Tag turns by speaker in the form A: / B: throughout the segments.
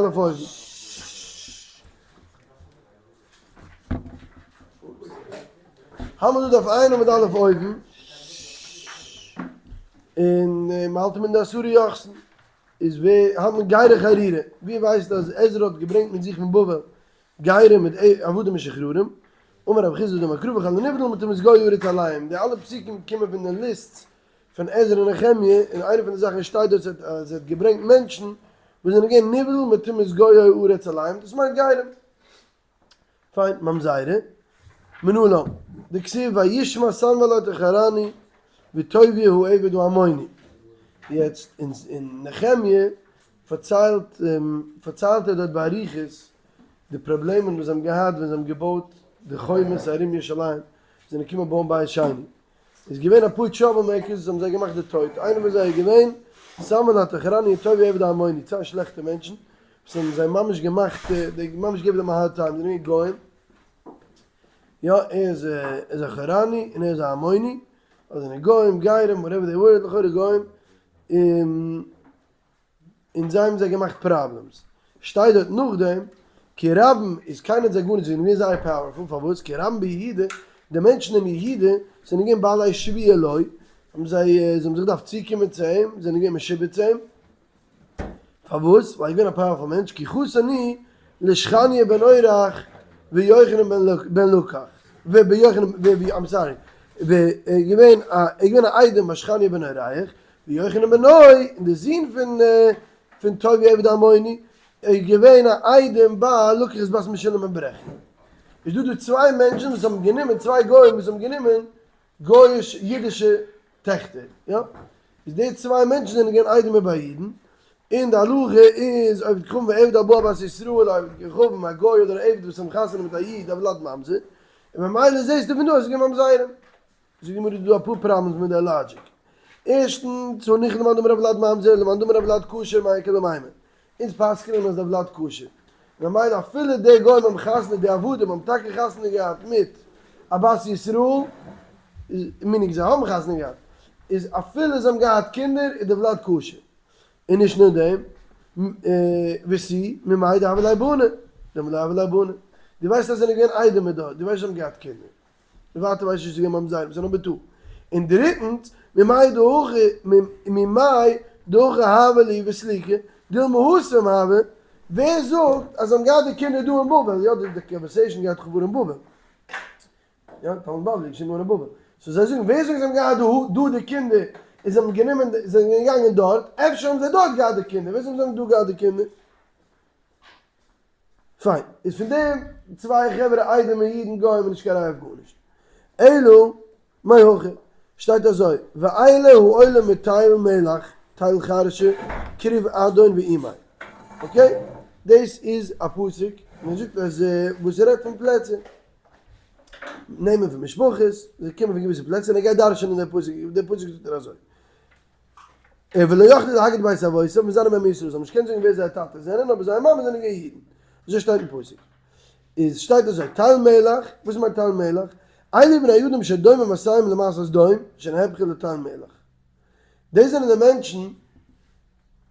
A: א' אויבן. האלט מען דא דף ע' עמוד א' אויבן, און מ'האלט אין די עשרה יוחסין, איז ווער האלט מען גירי חרורי, ווער ווייסט אז עזרא האט געברענגט מיט זיך פון בבל גרים מיט עבדים משוחררים, אמר רב חסדא דאמר קרא וכל הנבדל מטומאת גוי הארץ עליהם, די אלע פסוקים קומען פון די lists פון עזרא און נחמיה, און איינע פון די זאכן שטייט דארט אז ער האט געברענגט מענטשן וואס זענען געווען נבדל מטומאת גוי הארץ עליהם, דאס מיינט גרים. פיין, ממזרי, מנלן, דכתיב וישמע סנבלט החורני וטוביה העבד העמוני. יעצט אין נחמיה פארציילט פארציילט ער דארט באריכות די פראבלעמען וואס זיי האבן געהאט ווען זיי האבן געבויט די חומות ארום ירושלים, זיי זענען געקומען בויען בית שני, איז געווען אפאר trouble makers וואס האבן זיי געמאכט די טויט, איינער פון זיי איז געווען סנבלט החורני און טוביה עבד העמוני, צוויי שלעכטע מענטשן וואס האבן זיי ממש געמאכט, they ממש gave them a hard time, זיי זענען געווען גוים, יא ער איז ער איז א חורני און ער איז א עמוני, אדער זענען גוים, גרים, whatever they were, לכאורה גוים, און. און זיי האבן זיי געמאכט problems. שטייט דארט נאכדעם, כי רבים איז קיינער האט זיי גארנישט געזאגט, געווען זייער powerful, פארוואס? כי רבים ביהודה, די מענטשן אין יהודה זענען געווען בעלי שבועה לו, האבן זיי, זיי האבן זיך געדארפט צוקומען צו אים, זענען געווען משועבד צו אים, פארוואס? ווייל ער איז געווען א powerful מענטש, כי חתן הוא לשכניה בן אורח ויוחנן בן לקח, וביוחנן, I'm sorry, ער איז געווען א, ער איז געווען א איידעם ביי שכניה בן אורח, ויוחנן בנו, און דער זון פון פון טוביה עבד העמוני, איז געווען א איידעם ביי לקח את בת משולם בן ברכיה. איז דא דא צוויי מענטשן וואס האבן גענומען, צוויי גוים וואס האבן גענומען גוי'אישע אידישע טעכטער, יא? איז די צוויי מענטשן זענען געווען איידעמער ביי אידן, און די הלכה איז עובד כוכבים ועבד הבא על בת ישראל, א עובד כוכבים, א גוי אדער א עבד וואס האבן חתונה מיט א איד, הולד ממזר, און ממילא זעסטו פון דא אז עס איז געווען ממזרים. זאגט די גמרא איז דא אפאר problems מיט די logic. ערשטנס, הניחא למאן דאמר הולד ממזר, למאן דאמר הולד כשר מאי איכא למימר. אונז פסק'נען אז די הולד כשר. ממילא אפילו די גוים האבן חתונה, די עבדים האבן טאקע חתונה געהאט מיט א בת ישראל, meaning זיי האבן חתונה געהאט, איז אפילו זיי האבן געהאט קינדער איז די הולד כשר. און נישט נאר דעם, ותו, ממאי דהוו ליה בני, דלמא לא הוו ליה בני. דו ווייסט אז זיי זענען געווען איידעמער דארט, דו ווייסט זיי האבן געהאט קינדער. ווייטער ווייס איך נישט צו געבן ממזרים, ס'איז number two. און דריטנס, ממאי דהכא ממאי דהכא הוה להו וסליקא, דילמא התם הוה, ווער זאגט אז זיי האבן געהאט די קינדער דא אין בבל, יא די conversation גייט דאך פאר אין בבל, יא תלמוד בבלי איז געשריבן געווארן אין בבל, so זיי זאגן ווער זאגט זיי האבן געהאט דא די קינדער און זיי האבן גענומען זיי זענען געגאנגען דארט, אפשר האבן זיי דארט געהאט די קינדער, ווער זאגט זיי האבן דא געהאט די קינדער? פיין, איז פון דעם צוויי חברה איידעמע אידן גוים איז נישט קיין ראיה אויף גארנישט. אלא מאי הכא, שטייט אזוי, ואלה העולים מתל מלח תל חרשה כרוב אדון ואמי. okay? דאס איז א פסוק, מען זאגט אז וואס רעדט פון פלעצער, נעמען פון משפחות, זיי קומען פון געוויסע פלעצער און ער גייט דרש'ענען דער פסוק, דער פסוק זאגט ער אזוי. ולא יכלו להגיד בית אבותם מזנים הם מישראל, זיי האבן נישט געקענט זאגן ווער זייער טאטעס זענען, אבער זייער מאמעס זענען געווען אידן. אזוי שטייט אין פסוק. איז שטייט אזוי, תל מלח, וואס מיינט תל מלח? אלו בני אדם שדומה מעשיהם למעשה סדום, שנהפכו לתל מלח. דאס זענען די מענטשן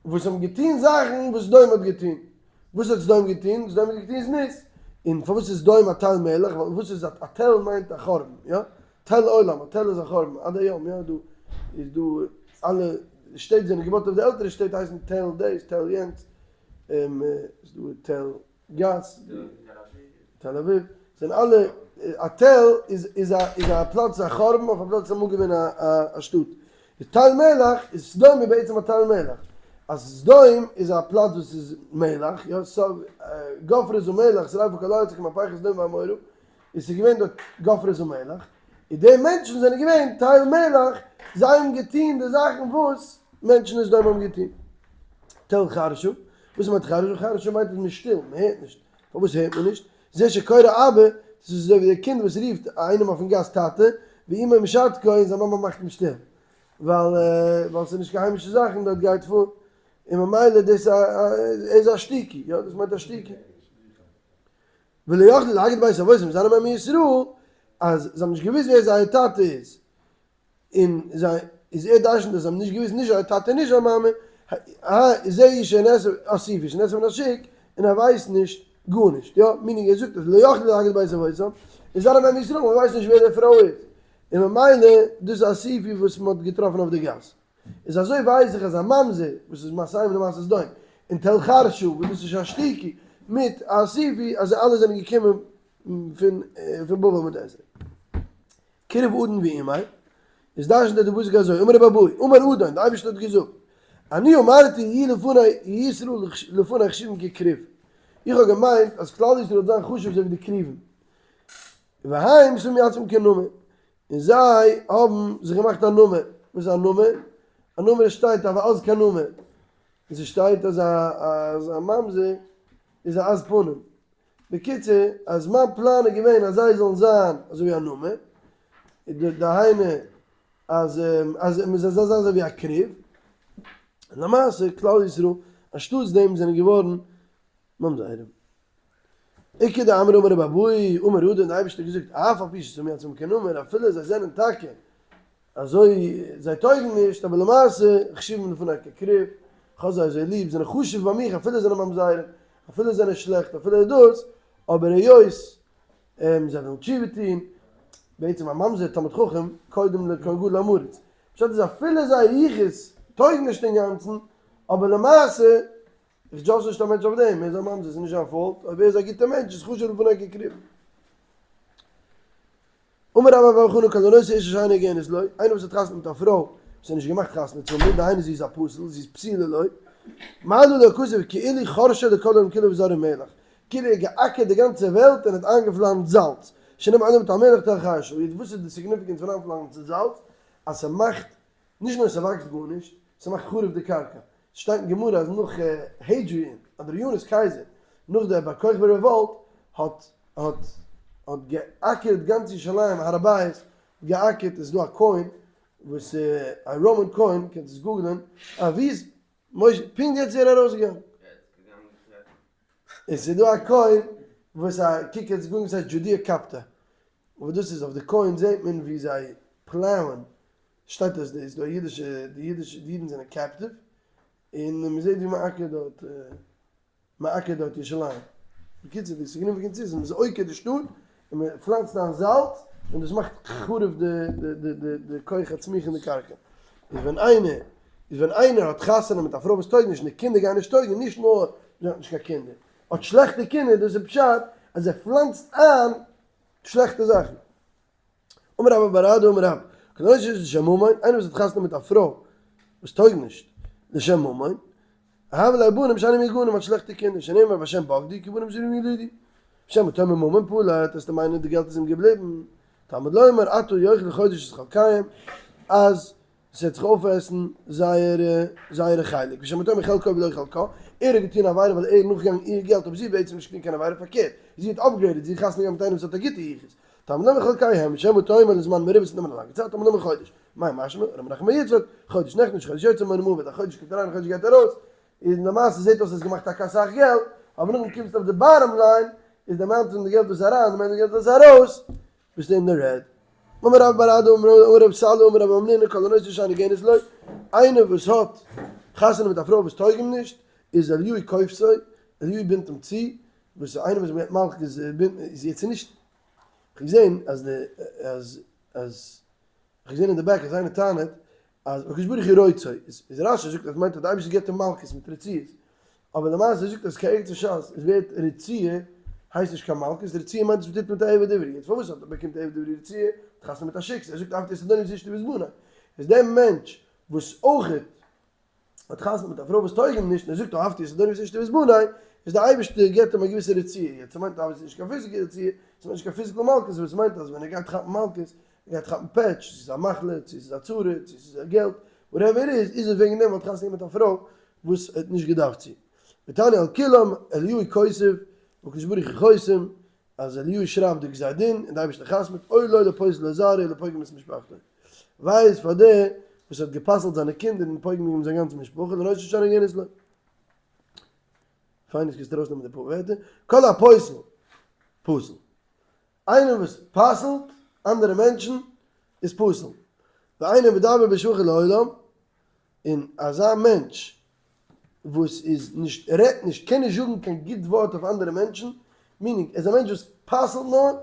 A: וואס האבן געטון זאכן וואס סדום האט געטון. וואס האט סדום געטון? סדום האט געטון זנות. און פארוואס איז סדום א תל מלח? ווייל וואס איז א תל מיינט א חורבן, יא? תל עולם, א תל איז א חורבן, עד היום, יא, דא איז דא אלע שטעט זענען געבויט אויף די עלטערע שטעט הייסן תל דאס תל יענץ, איז דא תל גת, תל אביב, זענען אלע, א תל איז איז א איז א פלאץ א חורבן אויף א פלאץ איז אמאל געווען א א שטאט, איז תל מלח איז סדום איז בעצם א תל מלח, אז סדום איז א פלאץ וואס איז מלח, יא, גופרית ומלח, שריפה כל הארץ כמהפכת סדום ועמורה, און ס'איז געווען דארט גופרית ומלח, און די מענטשן זענען געווען תל מלח, זיי האבן געטון די זאכן וואס מענטשן אין סדום האבן געטון. תל חרשה, וואס מיינט חרשה? חרשה מיינט אז מ'איז שטיל, מ'הערט נישט. פארוואס הערט מען נישט? זה שקורא אבא, דאס איז אזוי ווי דער קינד וואס רופט איינעם אויפן גאס טאטע, ואמו משתקו, און זיין מאמע מאכט אים שטיל, ווייל ווייל ס'איז נישט קיין היימישע זאכן דארט גייט פאר, און ממילא דאס איז א שתיקי, יא דאס מיינט א שתיקי. ולא יכלו להגיד בית אבותם מזנים הם מישראל, אז זיי האבן נישט געוואוסט ווער זייער טאטע איז, און זיי, איז ער דרשנ'ט אז זיי האבן נישט געוואוסט נישט זייער טאטע און נישט זייער מאמע, ה ה זה איש שנאסף אסיפי שנאסף מן השוק. און ער ווייסט נישט גארנישט, יא, meaning ער זאגט אז לא יכלו להגיד בית אבותם, וזרעם הם ישראל, מען ווייסט נישט ווער די פרוי איז, און ממילא דאס איז א אסופי וואס מען האט געטראפן אויף די גאס. איז אזוי ווייס איך אז א ממזר וואס איז מסיים למעשה סדום, און תל חרשו וואס דאס איז ששתיקי, מיט א אסופי אז זיי אלע זענען געקומען פון פון בבל מיט עזרא. כרוב אדון ואימי, איז דרשנ'ט ער די פסוק אזוי, אמר רבי אבהו, אמר אדון, די אייבערשטער האט געזאגט, אני אמרתי יהיו לפני יהיו ישראל לפני חשובים ככרוב, איך האב געמיינט אז כלל ישראל וועט זיין חשוב אזוי ווי די כרובים, והם שמים עצמם כנמר, און זיי האבן זיך געמאכט א נמר, וואס איז א נמר? א נמר שטייט אויף א עז כנמר, און ס'שטייט אז א ממזר איז א עז פנים, בקיצור אז מיין פלאן איז געווען אז זיי זאלן זיין אזוי ווי א נמר, דהיינו אז אז מען זאל זיין אזוי ווי א כרוב, למעשה כלל ישראל אנשטאטס דעם זענען געווארן ממזרים. איכא דאמרי אמר רבי אבהו אמר אדון די אייבערשטער האט געזאגט אף על פי ששמו עצמם כנמר אפילו זיי זענען טאקע אזוי זיי טויגן נישט אבער למעשה חשובים לפני ככרוב כ'האב זיי אזוי ליב זענען חשוב ביי מיך אפילו זענען ממזרים אפילו זענען שלעכט אפילו דאס אבער היות זיי ווילן תשובה טון בעצם א ממזר תלמיד חכם קודם לכהן גדול עם הארץ פשט איז אפילו זייער יחוס טויג נישט אינגאנצן אבער למעשה איך דזשאדזש נישט א מענטש אויף דעם, ער איז א ממזר, ס'איז נישט זיין fault, אויב ער איז א גוטער מענטש איז חשוב לפני ככרוב. אמר רבה בר בר חנה כל הנושא אשה שאינה הוגנת לו, איינער וואס האט חתונה מיט א פרוי וואס איז נישט געמאכט חתונה צו האבן, דהיינו זי איז א פסול, זי איז פסולה לו, מעלה עליו הכתוב כאילו חרשה לכל העולם כולו וזרעה מלח, כאילו ער האט געאקערט די גאנצע וועלט און האט איינגעפלאנצט זאלץ, שנאמר עולם תל מלח תל חרשה, וואס איז די significance פון איינפלאנצן זאלץ? אז ס'מאכט נישט נאר ס'וואקסט גארנישט, ס'מאכט חרוב די קרקע. ס'שטייט אין גמרא אז נאך Hadrian, אדריאנוס קייזער, נאך די בר כוכבא revolt, האט האט האט געאקערט גאנץ ירושלים, הר הבית, געאקערט, עס איז דא א coin וואס א Roman coin, קענסט עס גוגלען, אה ווי איז משה, פונקט יעצט איז ער ארויסגעגאנגען. עס איז דא א coin וואס א קוק יעצט גוגל ס'הייסט Judea Capta, וואס דאס איז אויף די coin זעט מען ווי זיי פלאוען שטייט אז איז דא אידישע די אידישע די אידן זענען captive און מען זעט ווי מען אקערט דארט מען אקערט דארט ירושלים בקיצור די significance איז מען איז עוקר די שטאט און מען פלאנצט איין זאלץ און דאס מאכט חרוב די די די די די כח הצמיחה אין די קרקע איז ווען איינער איז ווען איינער האט חתונה מיט א פרוי וואס טויג נישט און די קינדער גייען נישט טויגן נישט נאר זי האט נישט קיין קינדער האט שלעכטע קינדער דאס איז פשט אז ער פלאנצט איין שלעכטע זאכן. אמר רבה בר אדא אמר רב, כל הנושא אשה לשם ממון, איינער וואס האט חתונה מיט א פרוי וואס טויג נישט לשם ממון, הוו ליה בנים שאינם מהוגנים האט שלעכטע קינדער, שנאמר בהשם בגדו כי בנים זרים ילדו, שמא תאמר ממון פלט, וועסטו מיינען די געלט איז אים געבליבן, תלמוד לומר עתה יאכלו חודש את חלקיהם, אז עס וועט זיך אויפעסן זייערע זייערע חלק, ושמא תאמר חלקו ולא חלקה, ער האט געטון עבירה ווייל ער איז נאכגעגאנגען איר געלט אבער זי האט בעצם נישט געטון קיין עבירה פארקערט זי האט upgraded זי האט חתונה געהאט מיט איינעם וואס האט א גוטע יחוס, תלמוד לומר חלקיהם, ושמא תאמר לזמן מרובה ס'נעמען א לאנגע צייט תלמוד לומר חודש, מאי משמע, ר' מנחם בר יצחק, חודש נכנס חודש יוצא מונה מעובד א חודש קומט אריין א חודש גייט ארויס, איז למעשה זעט אויס אז געמאכט טאקע אסאך געלט, אבער נאכדעם קומסטו אויף די bottom line איז די amount פון די געלט וואס איז אריין די amount פון די געלט וואס איז ארויס, ביסטו אין די red. אמר רבה בר אדא אמר רב סלא אמר רב המנונא כל הנושא אשה שאינה הוגנת לו, איינער וואס האט חתונה מיט א פרוי וואס טויג אים נישט, איז אליהו כופתו, אליהו בינדט אים צו, וואס איינער וואס מיט מלכות בינדט איז יעצט נישט, כ'האב געזען אז די אז אז כ'האב געזען אין די back אז איינער טענה'ט אז הקדוש ברוך הוא רוצה איז איז רשי זאגט אז מיינט אז די אייבערשטער געבט אים מלקות מיט רציעות אבער למעשה זאגט אז קיין ארץ שס איז ווערט רציעה הייסט נישט קיין מלקות רציעה מיינט אז מ'טוט מיט א עבד עברי יעצט פארוואס האט באקומט א עבד עברי רציעה האט חתונה מיט א שיקסע ער זאגט אהבתי את אדוני ואת אשתי ואת בני איז דער מענטש וואס אויכעט האט חתונה מיט א פרוי וואס טויג אים נישט און ער זאגט אהבתי את אדוני ואת אשתי ואת בני, איז די אייבערשטער געבט אים א געוויסע רציעה, יעצט ס'מיינט אבער ס'איז נישט קיין פיזיקעל רציעה, ס'מיינט נישט קיין physical מלקות, אבער ס'מיינט אז ווען ער גייט כאפן מלקות, ער גייט כאפן פעטש, צו ס'איז א מחלה, צו ס'איז א צרה, צו ס'איז א געלט, whatever it is, איז עס וועגן דעם ווייל ער האט חתונה געהאט מיט א פרוי וואס ער האט נישט געדארפט צו. ותניא על כולם, אליהו כותב, והקדוש ברוך הוא חותם, אז אליהו שרייבט די גזר דין און די אייבערשטער חתמ'ט אוי לו לפוסל את זרעו ולפוגם את משפחתו. וויי איז פאר דער וואס האט גע'פסל'ט זיינע קינדער און פוגם געווען זיין גאנצע משפחה לנושא שאינה הוגנת לו. פיין יעצט קענסטו ארויסנעמען די פאר ווערטער. כל הפוסל פסול. איינער וואס פסל'ט אנדערע מענטשן איז פסול. ואינו מדבר בשבחו לעולם, און אזא מענטש. וואס איז נישט, רעדט נישט, קען נישט זאגן קיין גוט ווארט אויף אנדערע מענטשן, meaning ער איז א מענטש וואס פסל'ט נאר,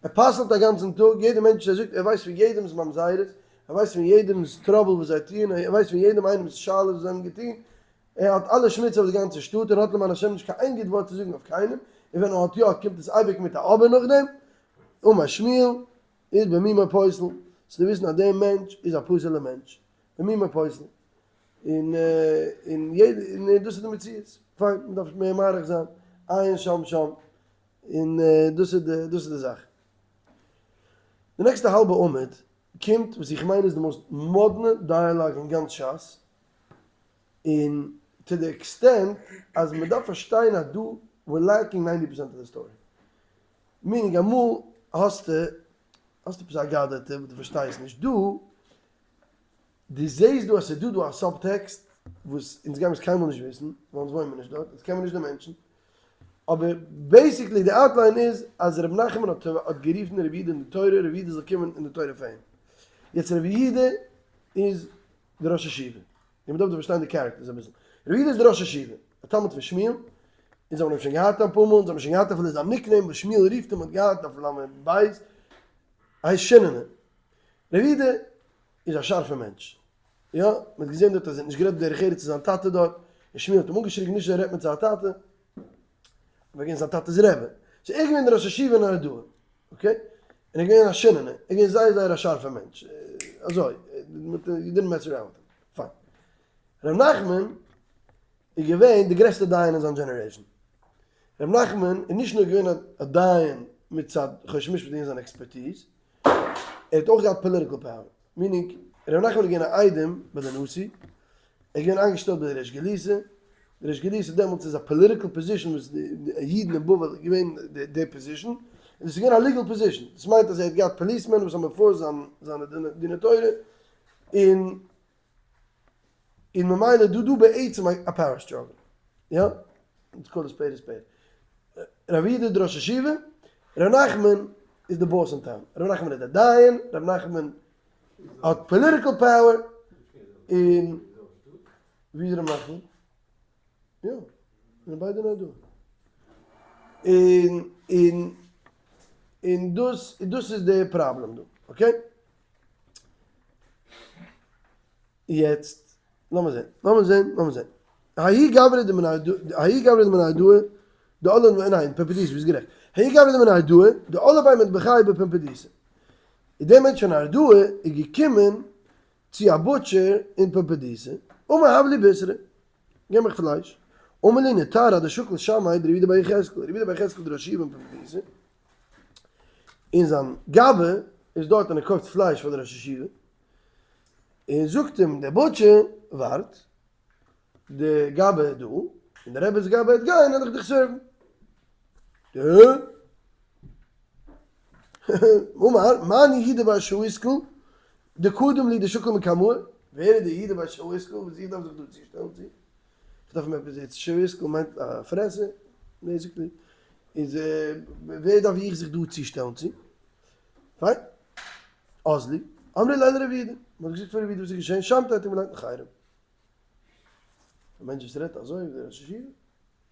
A: ער פסל'ט א גאנצן טאג, יעדער מענטש ער זאגט ער ווייסט פון יעדעמ'ס ממזרות, ער ווייסט פון יעדעמ'ס trouble וואס זיי טוען, ער ווייסט פון יעדעם איינעמ'ס שאלות וואס זיי האבן געטון, ער האט אלע שמוץ אויף די גאנצע שטאט, און האט למען השם נישט קיין איין גוט ווארט צו זאגן אויף קיינעם, און ווען ער האט יא קומט עס אייביג מיט א אבער נאכדעם, אמר שמואל, איז במומו פוסל, צו וויסן אז דער מענטש איז א פסול'ער מענטש, במומו פוסל, און און יעדע און דאס איז די מציאות, פיין, מען דארף נישט מער מאריך זיין, עיין שם שם, און דאס איז די דאס איז די זאך. די נעקסטע האלבע עמוד קומט וואס איך מיין איז די most מאדנע dialogue אין גאנץ שס, און to the extent אז מען דארף פארשטיין אז דא we're lacking ninety percent of the story. meaning אמאל האסטו האסטו עפעס א אגדתא וואס דו פארשטייסט נישט, דא דו זעהסט דא אז ס'איז דא דא א subtext וואס אונז גיימיר עס קיינמאל נישט וויסן ווייל אונז וואוינמיר נישט דארט, אונז קענמיר נישט די מענטשן, אבער basically די outline איז אז ר' נחמן האט האט גערופן ר' יהודה אין די תורה ר' יהודה זאל קומען אין די תורה פאר אים, יעצט ר' יהודה איז די ראש ישיבה, און מ'דארף דא פארשטיין די characters אביסל, ר' יהודה איז די ראש ישיבה, א תלמיד פון שמואל, אונז האבן אים שוין געהאט אפאר מאל, אונז האבן שוין געהאט אפילו זיין nickname וואס שמואל רופט אים האט געהאט אויף ל' בית, הייסט שיננא. ר' יהודה איז א שארפע מענטש, יא, מען האט געזען דארט אז ער האט נישט גערעדט בדרך ארץ צו זיין טאטע דארט, און שמואל האט אים אנגעשריגן נישט אזוי רעדט מען צו א טאטע, אבער געווען זיין טאטע'ס רבי, so ער איז געווען דער ראש ישיבה אין נהרדעא, okay? און ער איז געווען א שיננא, ער איז געווען זייער זייער א שארפע מענטש, אזוי, you didn't mess around with him, פיין. ר' נחמן איז געווען די גרעסטע דיין אין זיין generation. ר' נחמן איז נישט נאר געווען א דיין מצד חושן משפט און זיין expertise, ער האט אויך געהאט political power, meaning ר' נחמן איז געווען א איידעם ביי די נשיא, ער איז געווען איינגעשטעלט ביי די ריש גלותא, די ריש גלותא דעמאלטס איז א political position וואס די אידן אין בבל איז געווען די position, און דאס איז געווען א legal position, דאס מיינט אז ער האט געהאט policemen וואס האבן enforced זיינע דיני תורה, און און ממילא איז דא דא בעצם א power struggle, יא? let's call a spade a spade. ר' יהודה איז די ראש ישיבה, ר' נחמן איז די boss אין town, ר' נחמן איז די דיין, ר' נחמן האט political power, און ווי איז ר' נחמן? יא, זענען ביידע נאר דא. און און און דאס דאס איז די פראבלעם דא, okay? יעצט לאמיר זען, לאמיר זען, לאמיר זען. האי גברא דמנהרדעא, האי גברא דמנהרדעא, דעל, ניין, פומבדיתא, ביסט גערעכט. האי גברא דמנהרדעא, דעל לבי מטבחיא בפומבדיתא. איז דער מענטש פון נהרדעא איז געקומען צו א butcher אין פומבדיתא, אמר הב לי בישרא, געב מיך פלייש. אמר ליה נטר עד דשקיל שמיה דרבי יהודה בר יחזקאל, רבי יהודה בר יחזקאל דער ראש ישיבה אין פומבדיתא, און זיין גבאי איז דארט און ער קויפט פלייש פאר די ראש ישיבה, און זאגט אים דער butcher ווארט, די גבאי איז דא, און די רבי'ס גבאי וועט גיין וועל איך דיך serve ן. אמר, מאן יהודה בר שאויסקל, דקדים לי דשקיל מקמאי, ווער איז דער יהודה בר שאויסקל וואס איך דארף זיך דא צושטעלן צו? איך דארף אים עפעס יעצט, שאויסקל מיינט א פרעסער, basically, איז ווער דארף איך זיך דא צושטעלן צו? פיין. אזלי, אמרי ליה לרבי יהודה, מען האט געזאגט פאר רבי יהודה וואס איז געשען, שמתיה האט אים געלייגט אין חרם. א מענטש וואס רעדט אזוי ווי דער ראש ישיבה,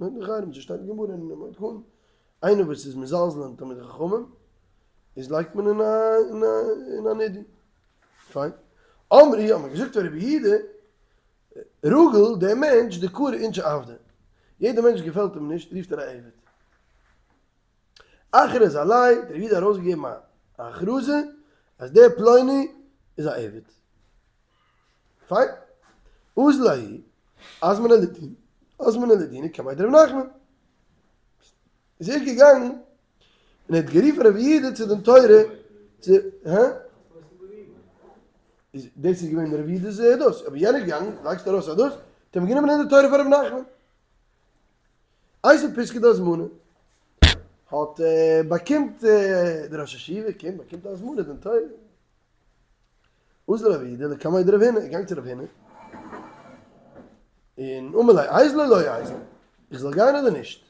A: לייגט אין חרם, ס'שטייט אין גמרא אין מועד קטן, איינער וואס איז מזלזל אין תלמידי חכמים, איז לייגט מען אין א אין א אין א נידוי. פיין. אמרי, האט מען געזאגט פאר רבי יהודה, רגיל, דער מענטש, דקרי אינשי עבדי. יעדער מענטש געפעלט אים נישט, רופט ער א עבד. אכריז עליה, דער איד האט ארויסגעגעבן א הכרזה אז דער פלוני איז א עבד. פיין. אזל ההוא, אזמניה לדינא, אזמניה לדינא קמיה דרב נחמן. איז ער געגאנגען און ער האט גערופן רבי יהודה צו דין תורה צו, הא? איז דאס איז געווען רבי יהודה'ס דאס, אבער יענער געגאנגען, לייגסט ארויס א דאס, האט אים גענומען אין די תורה פאר רבי נחמן. אייזל פיסקא דהזמנה האט באקומט די ראש ישיבה קומט באקומט א הזמנה דין תורה אזל רב יהודה לקמיה דרב הונא ער גאנג צו רב הונא און אמר ליה איזיל או לא איזיל איך זאל גיין אדער נישט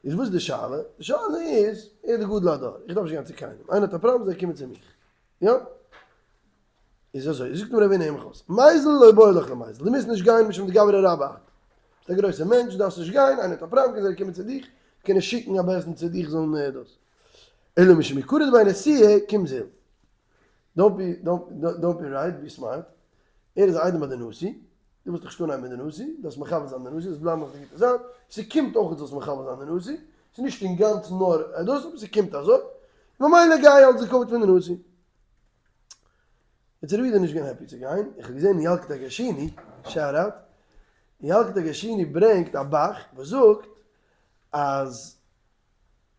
A: איז וואס די שאלה די שאלה איז ער איז די גדול הדור איך דארף נישט גיין צו קיינעם איינער האט א פראבלעם זאל ער קומען צו מיך יא. איז אזוי, זאגט אים רבינו עמך אויס, מיזל לא בעי לך למיזל, דו מוזט נישט גיין משום דגברא רבה את. ביסט א גרויסער מענטש, דו דארפסט נישט גיין, איינער האט א פראבלעם קען זיי קומען צו דיך, קען ער שיקן א בית דין צו דיך זאלן דאס. אלא משום מעיקרא דבי נשיאה קום זיל. Don't be, don't be right, be smart. ער איז א איידעם ביי די נשיא, דו ווילסט דיך נישט אנהייבן מיט די נשיא, דארפסט מכבד זיין די נשיא, זאלסט בלייבן אויף די גוטע זייט, ס'קומט אויך זאלסט מכבד זיין די נשיא, ס'איז נישט אינגאנצן נאר דאס, אבער ס'קומט אזוי, ממילא גיי אלס די כבוד פון די נשיא. יעצט איז רבי יודא נישט געווען happy צו גיין, איך האב געזען אין ילקוט הגרשוני, shout out, אין ילקוט הגרשוני ברענגט א ב"ח וואס זאגט אז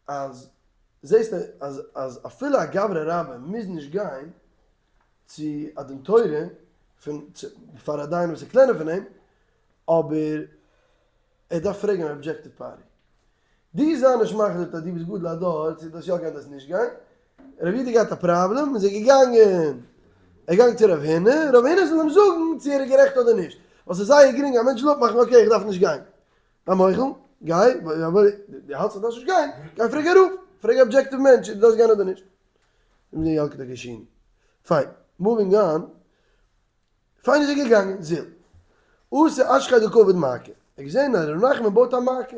A: אז זעסט אז אז אפילו א גברא רבה מוז נישט גיין צו א דין תורה פון פאר א דיין וואס איז קלענער פון אים, אבער ער דארף פרעגן אן objective party. דו זיי נישט מחליט אז דו ביסט גדול הדור צו דארפסט יא גיין דארפסט נישט גיין, רבי יודא געהאט א פראבלעם איז ער געגאנגען ער געגאנגען צו רב הונא, רב הונא זאל אים זאגן צו ער איז גערעכט אדער נישט, ווייל ס'איז זייער גרינג א מענטש זאל אפמאכן okay איך דארף נישט גיין, זיי מוחל, גיי, אבער דו האלטסט אז דארפסט נישט גיין, גיי פרעג א רב, פרעג א objective מענטש צו דו דארפסט גיין אדער נישט. פיין, moving on. פיין איז ער געגאנגען, זיל. אתא אשכחיה דקא עביד מעקה. ער האט געזען אז ר' נחמן בויט א מעקה.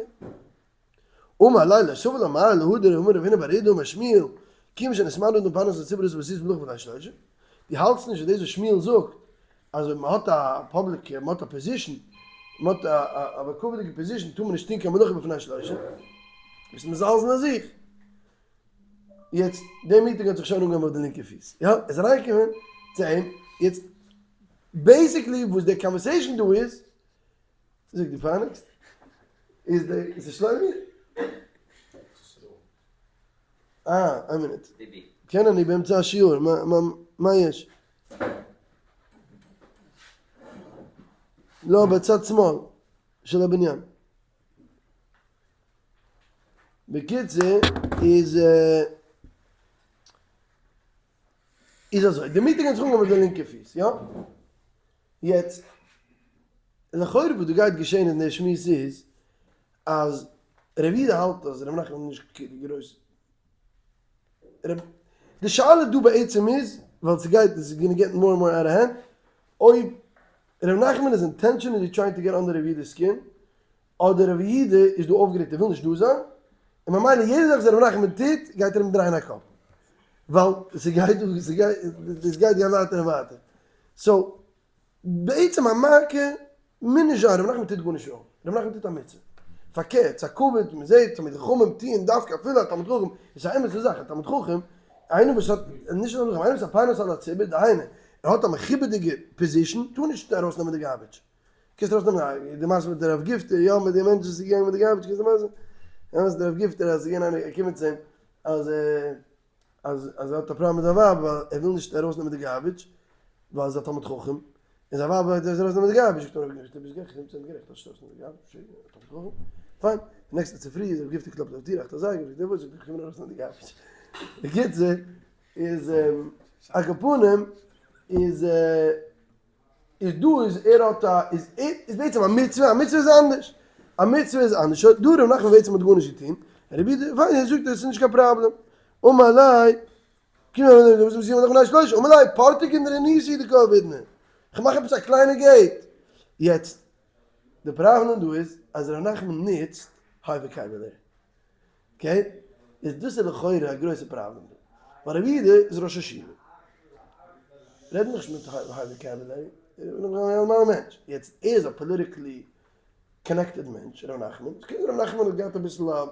A: אמר ליה לא סבר לה מר להא דאמר רב הונא בר אידי אמר שמואל, כיון שנתמנה אדם לפרנס הציבור אסור בעשיית מלאכה בפני שלושה. דו האלטסט נישט אז דאס וואס שמואל זאגט אז אויב מען האט א public, מען האט א position, מען האט א בכבוד'יגע position טאר מען נישט טון קיין מלאכה בפני שלושה. ביסט מזלזל אין זיך. יעצט, די meeting האט זיך שוין אנגעהויבן אויף די לינקע פיס, יא, ער איז אריינגעקומען צו אים, יעצט, basically וואס די conversation דא איז, זאג דו פייניגסט? איז די, איז עס שלומי? אה, איין מינוט. כן אני באמצע השיעור, מה, מה, מה יש? לא, בצד שמאל של הבניין. בקיצור איז איז אזוי די meeting האט זיך אנגעהויבן מיט די לינקע פיס יא? יעצט לכאורה וואס דא גייט געשען אין די שמועס איז אז ר' יודא האלט אז ר' נחמן איז נישט גרויס די שאלה דא בעצם איז ווייל ס'גייט עס איז gonna get more more out of hand אויב ר' נחמן איז intentionally trying to get under ר' יודא'ס skin אדער רבי יהודה איז דא אויפגערעגט ער וויל נישט דא זיין, און ממילא יעדע זאך וואס רבי נחמן טוט גייט ער אים דרייען א קאפ, ווייל ס'גייט דא ס'גייט דאס גייט גיין ווייטער און ווייטער, so בעצם א מעקה מוז נישט זיין, רבי נחמן טוט גארנישט wrong, רבי נחמן טוט א מצוה, פארקערט ס'איז א כבוד, מען זעט תלמידי חכמים טוען דווקא אפילו א תלמיד חכם, עס איז א אמת'ע זאך, א תלמיד חכם, איינער וואס האט, נישט א תלמיד חכם, איינער וואס איז א פרנס על הציבור, דהיינו ער האט א מכובד'יגע position, טאר נישט ארויסנעמען די garbage. קענסט ארויס נעמען די מעשה מיט הרב גיפטער, יא מיט די מענטש וואס איז געגאנגען מיט די garbage, קענסט די מעשה? די מעשה מיט הרב גיפטער אז עס איז געווען איינער געקומען צו אים אז אז אז ער האט א פראבלעם מיט זיין ווייב ווייל ער וויל נישט ארויס נעמען די garbage ווייל זי איז א תלמיד חכם, און זיין ווייב וויל ער זאל ארויס נעמען די garbage, זאגט הרב גיפטער ביסט גערעכט, איך בין גערעכט, זאלסט ארויס נעמען די garbage, תלמיד חכם, פיין, די נעקסטע צופרי איז הרב גיפטער קלאפט אויף טיר אכט אזייגער, זאגט ער וואס, זאגט ער איך קום ארויס נעמען די garbage, בקיצור איז על כל פנים איז. איז דא איז ער האט א איז איז בעצם א מצוה, א מצוה איז אנדערש, א מצוה איז אנדערש, דא ר' נחמן בעצם האט גארנישט געטון, רבי יהודה פיין ער זאגט עס איז נישט קיין פראבלעם, אמר ליה, אמר ליה פרטקין דרניסי דקא עבידנא, איך מאך עפעס א קליינע gate, יעצט די פראבלעם דא איז אז ר' נחמן נוצט high vocabulary. Okay? איז דאס איז לכאורה א גרויסע פראבלעם דא. ווייל רבי יהודה איז ראש ישיבה. רעד נישט מיט high vocabulary. ער איז נאך א נארמאלע מענטש. יעצט ער איז א politically connected מענטש, ר' נחמן. ס'קען זיין ר' נחמן האט געהאט אביסל א.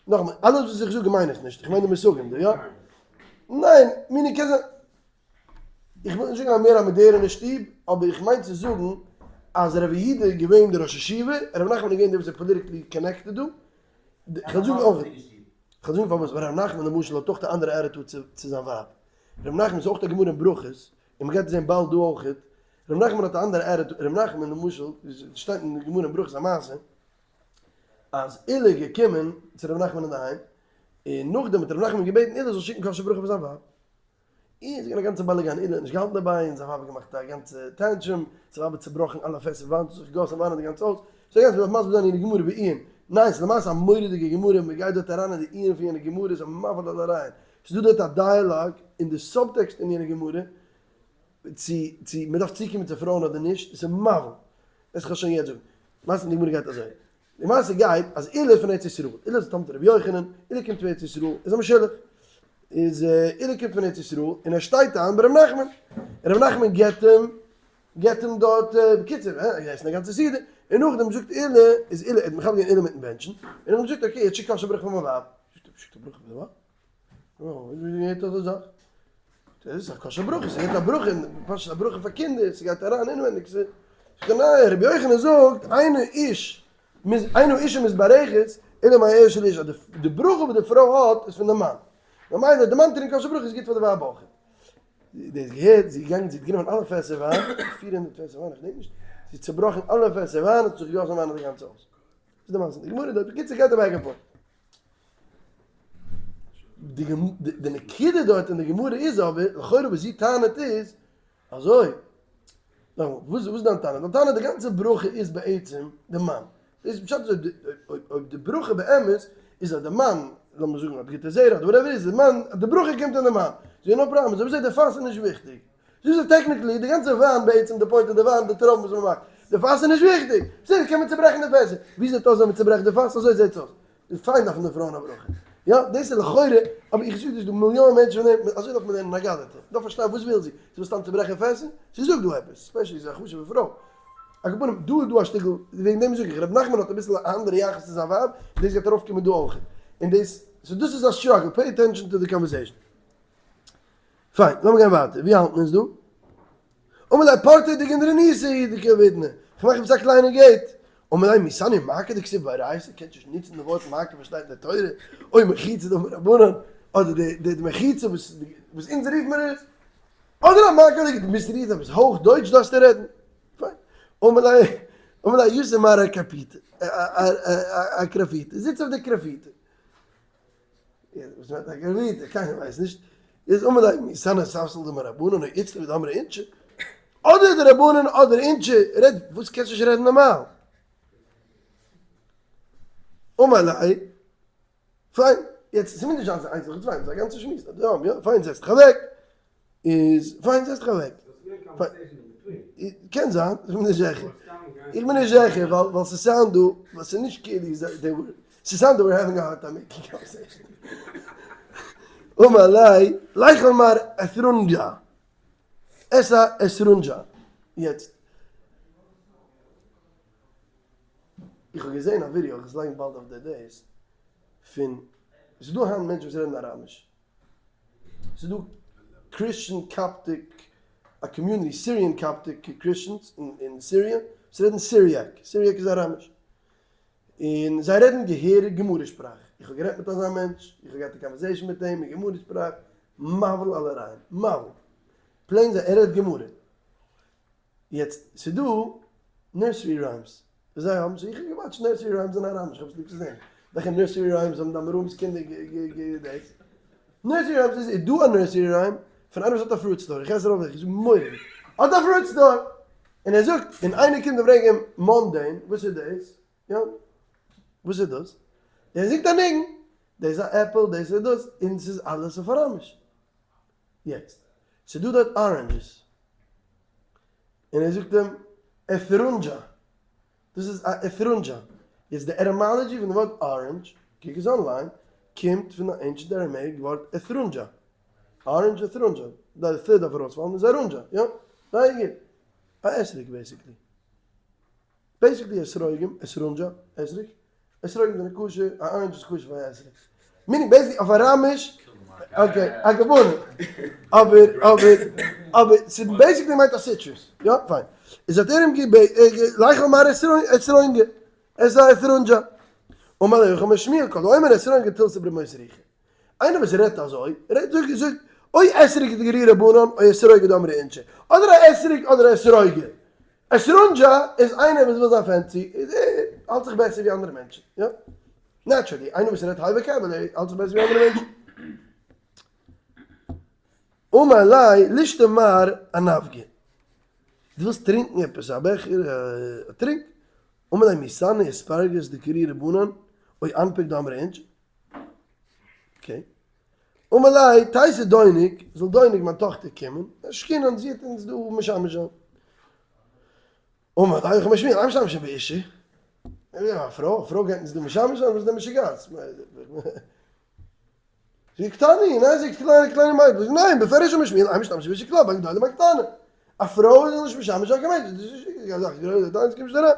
A: נאכאמאל, אלעס וואס איך זאג מיין איך נישט. איך מיין די מושגים דא, יא? ניין, meaning קען זיין. איך וויל נישט זאגן א מער א מאדערענע שטוב, אבער איך מיין צו זאגן אז רבי יהודה איז געווען דער ראש ישיבה, רבי נחמן איז געווען דער וואס איז politically connected דא. איך וועל זאגן אויך, איך וועל זאגן פארוואס, ווייל רבי נחמן למשל האט אויך א אנדערע attitude צו זיין ווייב. רבי נחמן איז אויך א גמרא אין ברכות, און מ'גייט עס זען באלד דא אויך, רבי נחמן האט א אנדערע attitude, רבי נחמן למשל, שטייט אין די גמרא אין ברכות א מעשה, אז עולא איז געקומען צו רבי נחמן אינדערהיים, און נאכדעם האט רבי נחמן געבעטן עולא זאל שיקן כוס של ברכה פאר זיין ווייב. און ס'איז געווען א גאנצע באלאגאן, עולא האט נישט געהאלטן דערביי, און זיין ווייב האט געמאכט א גאנצע tantrum, זיין ווייב האט צובראכן אלע פעסער וויין, זיך געגאסן וויין אין די גאנצע הויז, ס'איז א גאנצע, מ'דארף מסביר זיין יענע גמרא בעיון, ניין ס'איז למעשה א מורא'דיגע גמרא, מ'גייט דארט אריין אין די עיון פון יענע גמרא, איז א מבהיל על הרעיון, ס'איז דא דארט א dialogue אין די subtext אין יענע גמרא. צו צו מען דארף צוקומען צו פרויען אדער נישט, עס איז מבהיל. דאס איך שוין יעצט זאגן. מעשה אין די גמרא גייט אזוי. די מעשה גייט אז עולא פון ארץ ישראל, עולא איז א תלמיד רבי יוחנן, עולא קומט פון ארץ ישראל, איז א משולח. איז עולא קומט פון ארץ ישראל און ער שטייט איין ביי ר' נחמן. און ר' נחמן געבט אים געבט אים דארט, בקיצור, ער האט געגעסן א גאנצע סעודה, און נאכדעם זאגט עולא, איז עולא, ער האט מכבד געווען עולא מיטן בענטשן, און נאכדעם זאגט ער okay, יעצט שיק א ברכה פאר מיין ווייב. זאגט ער, שיק א ברכה פאר די ווייב? ווי גייט אזא זאך? דאס איז א כוס ברכה, ס'גייט א ברכה, פשוט א ברכה פאר קינדער, ס'גייט אריין אינווענדיג, ס'איז ניין, רבי יוחנן זאגט, אין איש, אין האשה מתברכת, אלא מאיו של איש, אז די ברכה וואס די פרוי האט איז פון די מאן, ממילא די מאן טרינקט כוס ברכה איז גוט פאר די ווייב אויך. זי האט געהערט, זי איז געגאנגען, זי האט גענומען אלע פעסער וויין, 400 פעסער וויין, איך געדענק נישט, זי האט צעבראכן אלע פעסער וויין, האט זיך געגאסן וויין אויף די גאנצע הויז. דאס איז די מעשה אין די גמרא דארט, בקיצור גייט א back and forth. די נקודה דארט אין די גמרא איז אבער, לכאורה וואס זי טענה'ט איז, אזוי, נאכאמאל, וואס איז דיין טענה? דיין טענה די גאנצע ברכה איז בעצם די מאן. דאס איז פשט אז אויב די ברכה באמת איז אז די מאן, לאמיר זאגן האט גוטע זרע אדער whatever איז, די מאן, די ברכה קומט פון די מאן. זי האט no problem, אזוי ווי זי די פאס איז נישט וויכטיג. זי זאגט technically די גאנצע וויין בעצם די point איז די וויין די טראפן וואס מען מאכט די פאס איז נישט וויכטיג בסדר קען מען צוברעכן די פעסער ווי זעט אויס ווען מען צוברעכט די פאס אזוי זעט אויס איז פיין דארפן די פרויען א ברכה יא דאס איז לכאורה אבער איך זאג נישט דא מיליאן מענטשן פון דעם אזוי דארף מען לערנען אגדתא דארף פארשטיין וואס וויל זי זי וויל סתם צוברעכן פעסער זי זאגט דא עפעס specially זי איז א חשובע פרוי על כל פנים דא איז דא א שטיקל וועגן דעם זאג איך ר' נחמן האט אביסל א אנדערע יחס צו זיין ווייב דאס גייט ארויפקומען דא אויך און דאס so דאס איז א struggle pay attention to the conversation. פיין, לאמיר גיין ווייטער, ווי האלטן אונז דא? אמר ליה פורתא דגנדרניתא הוא דקעבידנא, כ'מאך עפעס א קליינע gate. אמר ליה מי סני מעקה דכתיב באורייתא, קענסט נישט נוצן די ווארט מעקה וואס שטייט אין די תורה, או מחיצה דאמור רבנן, אדער די מחיצה וואס אונז רופן מיר עס, אדער א מעקה דו מוזט רופן עפעס הויך דויטש דארפסטו רעדן. פיין. אמר ליה, אמר ליה יתיב מר אקרפיטא, אקרפיטא, זיץ אויף די קרפיטא. וואס מיינט א געווידער? קיינער ווייסט נישט. איז אמר ליה מי סני ספסל דאמור רבנן או איצטבא דאמרי אינשי. אדער די רבנן אדער אינשי. רעד וואס קענסט נישט רעדן נארמאל. אמר ליה. פיין. יעצט ס'מוז נישט זיין איינס נאך צוויי, ס'איז א גאנצע שמועס. יא פיין זעץ דיך אוועק. איז פיין זעץ דיך אוועק. קען זיין, איך בין נישט זיכער. איך בין נישט זיכער ווייל ווייל ס' sound דא, ווייל ס'איז נישט כאילו they were, ס' sound דא we're having a hard time making conversation. אמר ליה, ליכול מר אתרונג'א. עס א אתרונג'א. יעצט. איך האב געזען א ווידעא, איך וועל עס לייגן באלד אויף די דעיס, פון, ס'איז דא היינט מענטשן וואס רעדן אראמיש. ס'איז דא Christian Coptic א community Syrian Coptic Christians אין סיריע וואס רעדן Syriac, Syriac איז אראמיש, און זיי רעדן געהעריג גמרא שפראך, איך האב גערעדט מיט אזא מענטש, איך האב געהאט א conversation מיט אים אין גמרא שפראך, מבהיל על הרעיון, מבהיל, plain זיי ער רעדט גמרא. יעצט ס'איז דא nursery rhymes וואס זיי האבן, so איך האב געוואטשט nursery rhymes אין אראמיש, איך האב עס ליב צו זען וועלכע nursery rhymes האבן די אמוראים'ס קינדער געדענקט. nursery rhymes איז איז דא א nursery rhyme פון איינער וואס האט א fruit store, איך עס ארויף איך זאג מורא'דיג, האט א fruit store! און ער זאגט, און איינער קומט און פרעגט אים mundane, וואס איז דאס? יא? וואס איז דאס? ער זינגט א ניגון, דאס איז א עפל, דאס איז דאס, און ס'איז אלעס אויף אראמיש. יעצט, ס'איז דא דארט oranges, און ער זאגט אים אתרונג'א, דאס איז א אתרונג'א, יעצט די etymology פון די ווארט orange, קוק עס online, קומט פון די ancient Aramaic ווארט אתרונג'א, orange אתרונג'א, די th דארף ארויספאלן איז ארונג'א, יא? זייער גוט, א אתרוג basically. basically אתרוגים, אתרונג'א, אתרוג, אתרוגים זענען כשר, א orange איז כשר פאר א אתרוג. meaning basically אויף אראמיש, okay, א געבארענע. אבער, אבער, אבער ס'איז basically מיינט א citrus. יא, פיין. איז האט ער אים געבע, ליכול מר אתרונגא, עס איז א אתרונג'א. אמר ליה אמר שמואל, כל האומר אתרונגא תילתא ברמות רוחא. איינער וואס רעדט אזוי, רעדט זאגט זאגט, או אתרוג דקריין רבנן, או אתרוגא דאמרי אינשי. אדער א אתרוג אדער א אתרוגא. אתרונג'א איז איינער וואס וויל זיין fancy, איז ער האלט זיך בעסער ווי אנדערע מענטשן, יא? naturally, איינער וואס רעדט high vocabulary האלט זיך בעסער ווי אנדערע מענטשן. אמר ליה לישתי מר אנבגא, דו ווילסט טרינקן עפעס א בעכער א טרינק? אמר ליה מי סני אספרגוס דקריין רבנן, או אנפק דאמרי אינשי. okay. אמר ליה, תיתי דוניק, זאל דוניק מיין טאכטער קומען, אשקינן, זי וועט אונז דא משמש זיין. אמר ליה, הכי אמר שמואל, אין משמשין באשה. א פרוי, א פרוי גייט אונז דא משמש זיין, וואס איז דער משוגעת? זי איז קטנה, ניין זי איז קליינע קליינע מיידל, ניין בפירוש אמר שמואל, אין משמשין באשה כלל, בין גדולה בין קטנה. א פרוי זאל נישט משמש זיין קיין מענטש, דאס איז נישט קיין זאך, גרויסע טענות קומט נישט אריין.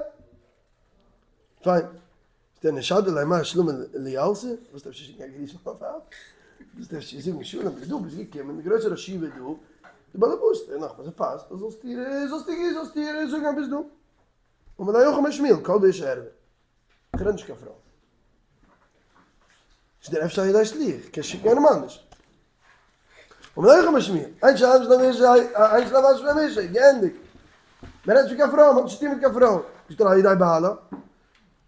A: פיין. איז דער נשדר ליה מר שלמה לילתא? ווילסט אפשר שיקן א גריס פאר מיין ווייב? ווילסט אפשר זאגן שלום ביסט דא, ביסט געקומען, די גרויסע ראש ישיבה איז דא, די באלעבאסטע, נאכמער ס'פאסט אז זאלסט איר, זאלסט איר, זאלסט איר זאגן אז ביסט דא. אמר ליה הכי אמר שמואל, כל באשה ערוה. איך רעד נישט קיין פרוי. איז דער אפשר על ידי שליח, קענסט שיקן איינעם אנדערש. אמר ליה הכי אמר שמואל, אין משמשין באשה, אין משמשין באשה, געענדיגט. מען רעדט נישט מיט קיין פרוי, מען האט נישט צוטון מיט קיין פרוי. זאגט ער על ידי בעלה,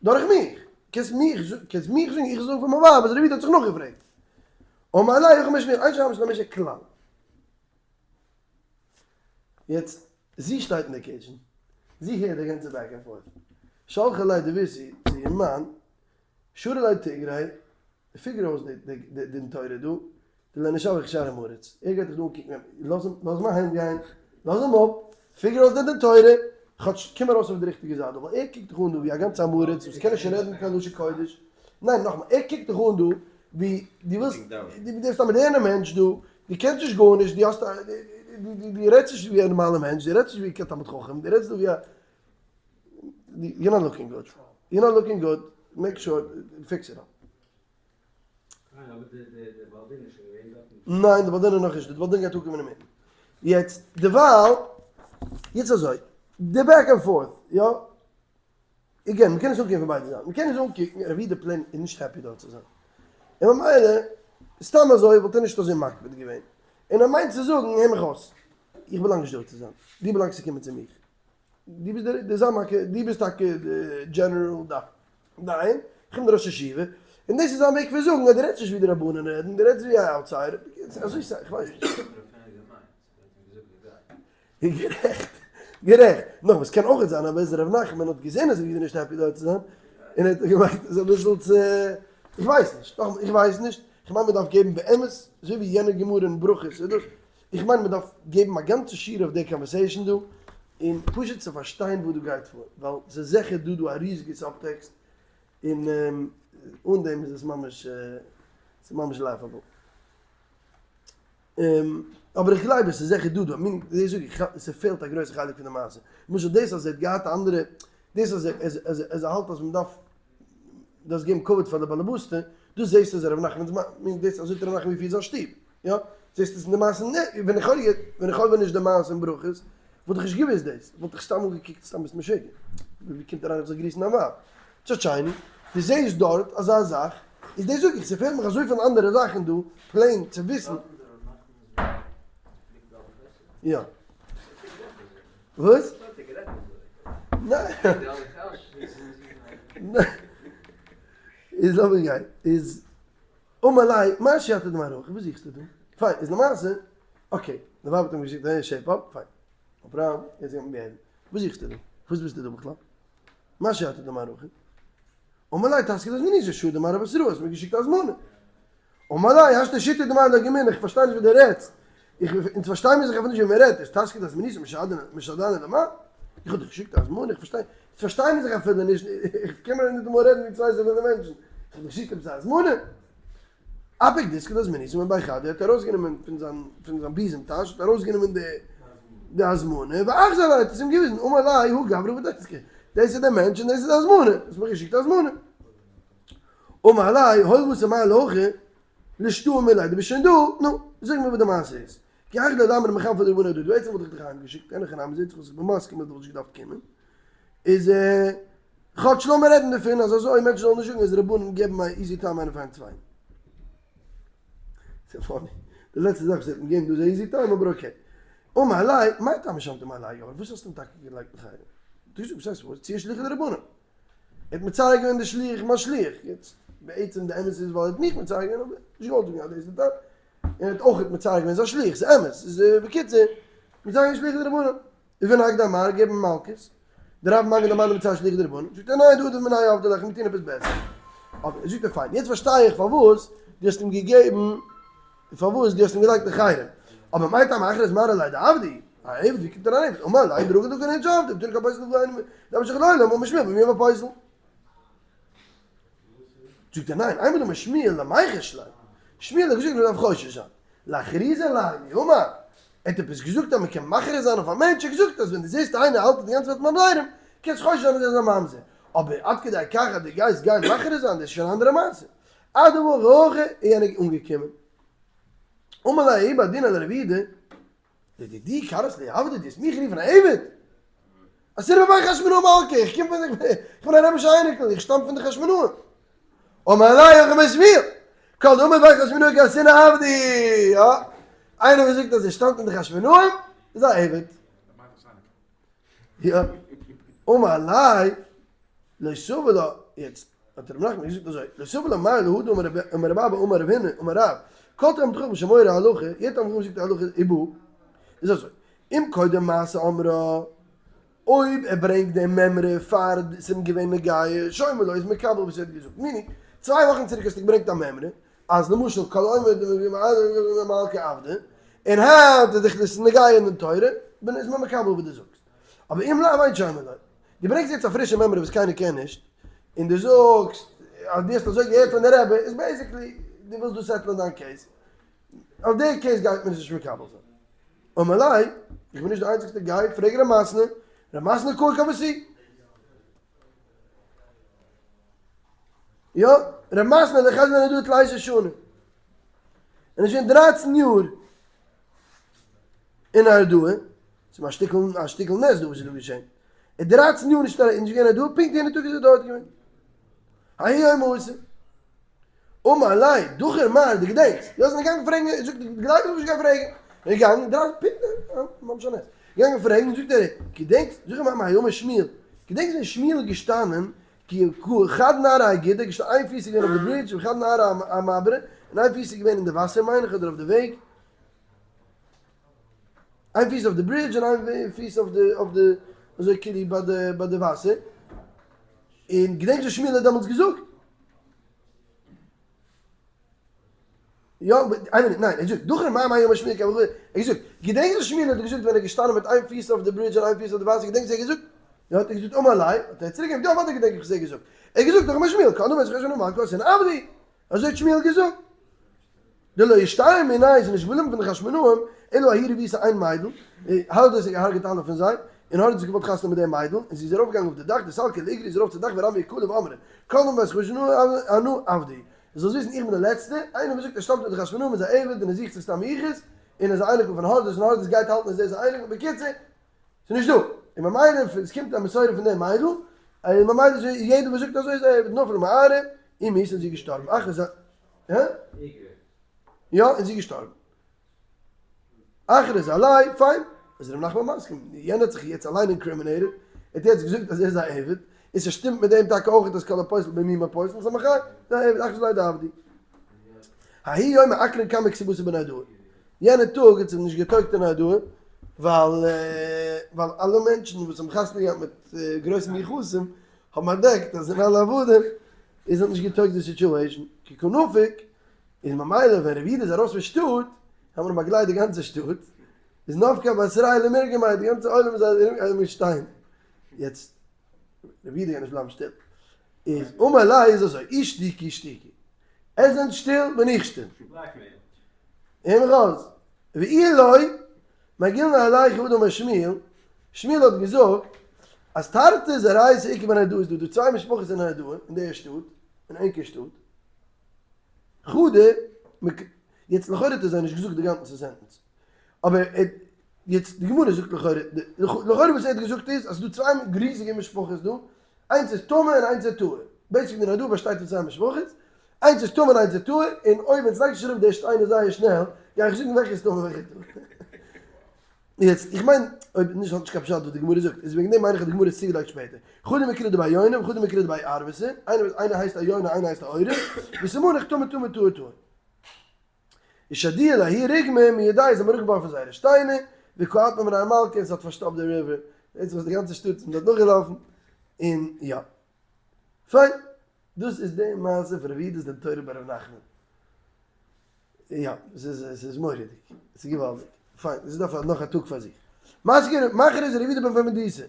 A: דורך מיך. קענסט מיך קענסט מיך זאגן, איך זאג פאר מיין ווייב אז רבי יהודה האט זיך נאכגעפרעגט. אמר ליה הכי אמר שמואל, אין משמשין באשה כלל. יעצט, זי שטייט אין די kitchen, זי הערט די גאנצע back and forth. שלחה ליה דביתהו צו איר מאן, שרא ליה תיגריה, figure אויס די דין תורה דא, דלא נישאר כשאר עם הארץ, ער גייט דיך דא אנקוקן, לאז אים לאז אים אהיים גיין, לאז אים אפ, figure אויס די דין תורה, כאטש קום ארויס אויף די ריכטיגע זייט דא, ווייל ער קוקט דיך אן דא ווי א גאנצע עם הארץ וואס קען נישט רעדן קיין לשון קודש, ניין נאכאמאל, ער קוקט דיך אן דא ווי דו ווילסט, דו ביסט א מאדערנע מענטש דא, דו קענסט נישט גארנישט, דו האסט א, דו רעדסט נישט ווי א נארמאלע מענטש, דו רעדסט נישט ווי קיין תלמיד חכם, דו רעדסט דא ווי א, you're not looking good, you're not looking good, make sure, fix it up. ניין די בעל דין איז נאכנישט דא, די בעל דין גייט אנקומען אינמיטן. יעצט דערווייל, יעצט אזוי, די back and forth, יא, again, מ'קען עס אנקוקן פון ביידע זייטן, מ'קען עס אנקוקן, רבי יהודה plain איז נישט happy דארט צו זיין, און ממילא, סתם אזוי וואלט ער נישט אזוי מקפיד געווען, און ער מיינט צו זאגן, הער מיך אויס, איך באלאנג נישט דא צו זיין, דו באלאנגסט צו קומען צו מיך, דו ביסט דער דער זאמאקע, דו ביסט טאקע די general דיין, איך בין דער ראש ישיבה, און דאס איז זיין וועג פון זאגן אז דו רעדסט נישט ווי די רבנים רעדן, דו רעדסט ווי א outsider, אזוי סא, איך ווייס נישט. גערעכט, גערעכט. נאכמער, ס'קען אויכעט זיין אז ר' נחמן האט געזען אז ער איז נישט happy דארט צו זיין, און ער האט געמאכט עס אביסל צו, איך ווייס נישט, נאכאמאל, איך ווייס נישט, איך מיין מ'דארף געבן באמת, אזוי ווי יענע גמרא אין ברכות איז דאס, איך מיין מ'דארף געבן א גאנצע שיעור אויף די conversation דא, און פשוט צו פארשטיין וואס דא גייט פאר, ווייל ס'איז זיכער דא דא א ריזיגע subtext, און אן דעם איז עס ממש, ס'איז ממש laughable. אבער איך גלייב עס איז זיכער דא דא, meaning דאס זאג איך, ס'פעלט א גרויסע חלק פון די מעשה. למשל דאס אז ער האט געהאט א אנדערע, דאס אז ער האלט אז מ'דארף דאס געבן כבוד פאר די באלעבאסטע, דאס זעסטו אז ר' נחמנ'ס מאן, meaning דאס אזוי האט ר' נחמן געפירט זיין שטוב, יא? זעסט עס אין די מעשה? נע, ווען איך האב ווען איך האב ווען נישט די מעשה אין ברכות, וואלט איך נישט געוואוסט דאס, וואלט איך סתם אנגעקוקט סתם ביסט משוגע, ווי קומט אריין איך זאל גריסן דיין ווייב? טשאטשייני, דו זעסט דארט אזא זאך, איז דאס זאג איך, ס'פעלט מיך אזויפיל אנדערע זאכן דא, plain צו וויסן. יא. וואס? איז לאמיר גיין, איז אמר ליה, מאי שעתא דמר הכא, וואס זוכסטו דא? פיין, איז למעשה, okay, די ווייב האט אים געשיקט אהין, shape up, פיין. אברהם, יעצט גייט מען בעהבן. וואס זוכסטו דא? וואס ביסטו דא בכלל? מאי שעתא דמר הכא? אמר ליה, תסקי דהזמנתא, שעה דמר אבתראי, האסט מיר געשיקט א הזמנה. אמר ליה, השתא שיתא דמר לא גמרינן, איך פארשטיי נישט וואס דו רעדסט. איך, אונז פארשטיי מיר זיך אפילו נישט ווי מען רעדט, איז תסקי דהזמנתא משדרנא למר? איך האב דיך געשיקט א הזמנה, איך פארשטיי, אונז פארשטיי מיר זיך אפילו נישט, איך קען מיר ניטאמאל רעדן ווי צוויי סערווענטע מענטשן, איך האב דיך געשיקט עפעס א הזמנה? אפיק דיסקא דהזמנתא מבי חדיה האט ארויסגענומען פון זיין פון זיין בוזעם טאש האט ארויסגענומען די די הזמנה ואחזא ליה האט עס אים געוויזן אמר ליה הא גברא ודיסקא דאס איז דער מענטש און דאס איז די הזמנה האסט מיך געשיקט א הזמנה אמר ליה הואיל ואתא מר להכא לישתעי מיליה דו ביסט שוין דא נו זאג מיר וואס די מעשה איז כי היכי דלאמר מחנפי דרבנן דא בעצם וואלט איך דיך אהיים געשיקט אין הכי נמי זעט זיך אויס איך בין מסכים אז דו וואלסט נישט געדארפט קומען איז כאטש לאמיר רעדן דערפון אז אזוי מענטשן זאלן נישט זאגן אז רבנים געבן א easy time איינער פארן צווייטן. ס'איז funny. די לעצטע זאך וואס ער האט מיר געגעבן דא איז א easy time אבער okay. אמר ליה, מאי טעמא שמתא מר להאי גברא, וואס האסטו אים טאקע געלייגט אין חרם? האט ער געזאגט, וואס הייסט וואס? צו שליחא דרבנן. ער האט מצער געווען די שליח מיין שליח. יעצט, בעצם די אמת איז ווייל ער האט מיך מצער געווען אבער נישט געוואלט זאגן אז דאס איז די טעם. און ער האט אויך מצער געווען זיין שליח, ס'איז אמת. ס'איז בקיצור, מצער געווען שליחא דרבנן. איז ווען הקדמה מר געבן מלקות, דער רב מגיד למדנו מצד שליח דרבנן, זאגט ער ניין דא איז מנין עבדי לך מיר טוהן עפעס בעסער, אבער זאגט ער פיין יעצט פארשטיי איך פארוואס דו האסט אים געגעבן. פארוואס דו האסט אים געלייגט אין חרם, אבער מאי טעמא אכריז מר עלי דעבדי, א עבד ווי קומט אריין עבד, אמר ליה דרגא דקא נינש עבדי, ותני כל פוסל דברים דבר שכל העולם אמר שמואל במי אמר פוסל. זאגט ער ניין, איינמאל אמר שמואל למיחש ליה, שמואל האט געזאגט מען דארף חושש זיין, לאכרוזי עליה מי אמר, ער האט עפעס געזאגט אז מען קען מכריז זיין אויף א מענטש, ער האט געזאגט אז ווען דו זעסט איינער האלט די גאנצע וועלט ממזרים, קענסט חושש זיין אז ער איז א ממזר, אבער עד כדי כך אז דו גייסט גיין מכריז זיין, דאס איז שוין א אנדערע מעשה. עד דבא הכי איז יענער אנגעקומען. אמר ליה ההוא בר דינא לרב יהודה, לדידי קרית לי עבדא, דו האסט מיך גערופן א עבד? אתינא מבי חשמונאי מלכא, איך קום פון די, איך בין א רבי'שע אייניקל, איך שטאם פון די חשמונאים. אמר ליה הכי אמר שמואל, כל דאמר בי חשמונאי כי אתינא עבדא, יא, איינער וואס זאגט אז ער שטאמט פון די חשמונאים, איז א עבד. יא, אמר ליה, לא סבר לה, יעצט האט ר' נחמן געזאגט אזוי, לא סבר לה מר להא דאמר אמר רב אבא אמר רב הונא אמר רב, כל תלמיד חכם שמורה הלכה, יעדער תלמיד חכם זאגט א הלכה ובא, איז אזוי, אם קודם מעשה אמרה, אויב ער ברענגט דעם מימרא פאר ס'איז אים געווען נוגע, שומעין לו איז מקבל וואס ער האט געזאגט, meaning, צוויי וואכן צוריק האסטו געברענגט א מימרא, אז למשל כל העומד מלכא עבדא, און היינט איז דאך דאס נוגע אין די תורה, איז מען מקבל וואס דו זאגסט. אבער אם לאו אין שומעין לו. דו ברענגסט יעצט א פרישע מימרא וואס קיינער קען נישט, און דו זאגסט אז דו האסט אזוי געהערט פון די רבי, איז basically דו ווילסט דא settle ען דיין case. אויף די case גייט מען עס נישט מקבל זיין. אמר ליה, איך בין נישט די איינציגסטע, גיי פרעג ר' מתנה, ר' מתנה קאי כותי. יא, ר' מתנה דחזיא לנהרדעא תליסר שני. און איז שוין דרייצן יאר אין נהרדעא, ס'איז א שטיקל א שטיקל נס דא וואס איז דא געשען. ער איז דרייצן יאר נישט נישט געווען אין נהרדעא, פונקט יענע טאג איז ער דארט געווען. ההוא יומא אתא. אמר ליה, דכיר מר, דו געדענקסט? יא, זענען געגאנגען פרעגן, ער זאגט, גלייב איך נישט גיין פרעגן. ער איז געגאנגען, דריי, פונקט, ממש א נס. געגאנגען פרעגן, זאגט ער, געדענקסט, זאג מיר מהאי אמר שמואל, געדענקסט ווען שמואל איז געשטאנען, כי חד נהרא אגידא, געשטאנען איין פיס איז געווען אויף די ברידזש, וחד נהרא אמברא, און איין פיס איז געווען אין די וואסער מיין איך אדער אויף די וועג, איין פיס אויף די ברידזש און איין פיס אויף די אויף די אזוי כאילו ביי די ביי די וואסער, און געדענקסט וואס שמואל האט דעמאלטס געזאגט? יא, איין מינוט, ניין, ער זאגט, דכר מה מה יאמר שמואל כהלכה, ער האט געזאגט, געדענקסט וואס שמואל האט געזאגט ווען ער איז געשטאנען מיט איין פיס אויף די ברידזש און איין פיס אויף די וואסער, געדענקסט וואס ער האט געזאגט? יא, האט ער געזאגט אמר ליה, האט ער צוריק געענטפערט, יא אוודאי געדענק איך וואס ער האט געזאגט, ער האט געזאגט הכי אמר שמואל, כל דאמר את חשמונאי מלכא אתינא עבדא, אזוי האט שמואל געזאגט. דלא אישתייר מינייהו איז נישט געבליבן פון די חשמונאים, אלא ההיא רביתא איין מיידל, הורדוס האט געהארגעט אלע פון זיי, און הורדוס האט געוואלט חתונה מיט דעם מיידל, און זי איז ארויף געגאנגען אויף די דאך, דסלקא לאיגרא איז ארויף צום דאך ורמיא קלא ואמרה, כל דאמר את חשמונאי אנא עבדא, דו זאלסט וויסן איך בין די לעצטע, איינער וואס זאגט ער שטאמט פון די חשמונאים איז א עבד און ער זוכט זיך סתם יחוס, און ער איז א אייניקל פון הורדוס און הורדוס גייט האלטן אז ער איז א אייניקל, בקיצור, ס'איז נישט דא, און ממילא עס קומט א מסורה פון דעם מיידל, און ממילא איז יעדער וואס זאגט אזוי איז א עבד, נפלה למערה, ומתה און זי איז געשטארבן, אחרי זה, הא? יא, און זי איז געשטארבן. אכריז עליה, פיין, איז ר' נחמן מסכים, יענער האט זיך יעצט אליין incriminated, ער האט יעצט געזאגט אז ער איז א עבד, און ס'שטימט מיט דעם טאקע אויך אז כל הפוסל במומו פוסל, ס'איז א מחיה, איז א עבד, אכריז עליה דעבדא. ההוא יומא עקרן קמיה כתובתא בנהרדעא, יענע טאג האט זיך נישט געטויגט אין נהרדעא, ווייל ווייל אלע מענטשן וואס האבן חתונה געהאט מיט גרויסע מיוחסים האבן אנטדעקט אז זענען אלע עבדים, איז האט נישט געטויגט די situation, כי קא נפיק, איז ממילא ווען רבי יהודה איז ארויס פון שטאט, האט מען אים באגלייט די גאנצע שטאט, איז נפקא בתרייהו למירגמיה, די גאנצע עולם איז ארום אים שטיין, יעצט רבי יהודה קען נישט בלייבן שטיל, איז אמר ליה איז אזוי, אי שתיקו שתיקו, עטס זענט שטיל בין איך שטיל, הער מיך אויס, ואי לא, מגילנא עלייכו הא דאמר שמואל, שמואל האט געזאגט אז תרתי זרעייתא איכא בנהרדעא איז דא דא צוויי משפחות אין נהרדעא אין דער שטאט, אין ענקער שטאט, חדא, יעצט לכאורה האט ער זיי נישט געזאגט די גאנצע sentence, אבער יעצט די גמרא זאגט לכאורה, לכאורה וואס ער האט געזאגט איז אז ס'איז דא צוויי ריזיגע משפחות דא, איינס איז טמא און איינס איז טהור, basically נהרדעא באשטייט פון צוויי משפחות, איינס איז טמא און איינס איז טהור, און אויב עטס לייגט נישט אראפ די שטיינער זייער שנעל, גיי איך זאגן וועלכע איז טמא און וועלכע איז טהור. יעצט, איך מיין, אויב נישט האט נישט קיין פשט וואס די גמרא זאגט, איז וועגן דעם מיין איך אז די גמרא איז צוגעלייגט שפעטער. חדא מקרא דבי יונה וחדא מקרא דבי ערבתא, איינער איינער הייסט א יונה איינער הייסט א עורב, וסימנך טמא טמא טהור טהור. ושדיוה לההוא רגמא מידייהו זיי האבן אראפגעווארפן זייערע שטיינער, וקא אטמי מנהר מלכא און ס'האט פארשטאפט די river, זעהט זיך אז די גאנצע שטאט איז דארט נאכגעלאפן, און יא. פיין. דאס איז די מעשה פון רבי יהודה'ס דין תורה ביי ר' נחמן. יא, ס'איז מורא'דיג, ס'איז געוואלדיג, פיין, דאס דארף נאך א טאג פאר זיך. מכריז רבי יהודה בן פומבדיתא,